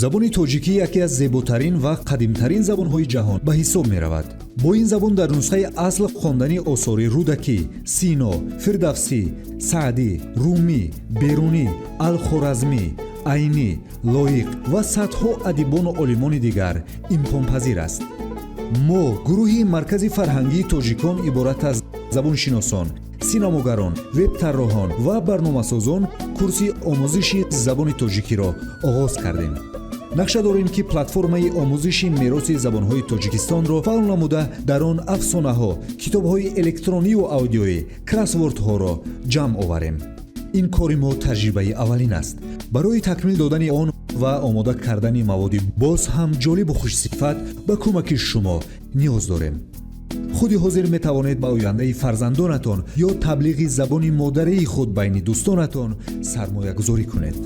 Забони тоҷикӣ яке аз зеботарин ва қадимтарин забонҳои ҷаҳон ба ҳисоб меравад. Бо ин забон дар нусхаи асл хондани осори Рӯдакӣ, Сино, Фирдавсӣ, Саъдӣ, Румӣ, Берунӣ, Алхоразмӣ, Айнӣ, Лоиқ ва садҳо адибону олимони дигар имконпазир аст. Мо, гурӯҳи Маркази фарҳангии тоҷикон, иборат аз забоншиносон, синамогарон, вебтарроҳон ва барномасозон, курси омӯзиши забони тоҷикиро оғоз кардем. Нақша дорем, ки платформаи омӯзиши мероси забонҳои Тоҷикистонро фаъол намуда, дар он афсонаҳо, китобҳои электронию аудиоӣ, кроссвордҳоро ҷамъ оварем. Ин кори мо таҷрибаи аввалин аст. Барои такмил додани он ва омода кардани маводи боз ҳам ҷолибу хушсифат ба кӯмаки шумо ниёз дорем. Худи ҳозир метавонед ба ояндаи фарзандонатон ё таблиғи забони модарии худ байни дӯстонатон сармоягузорӣ кунед.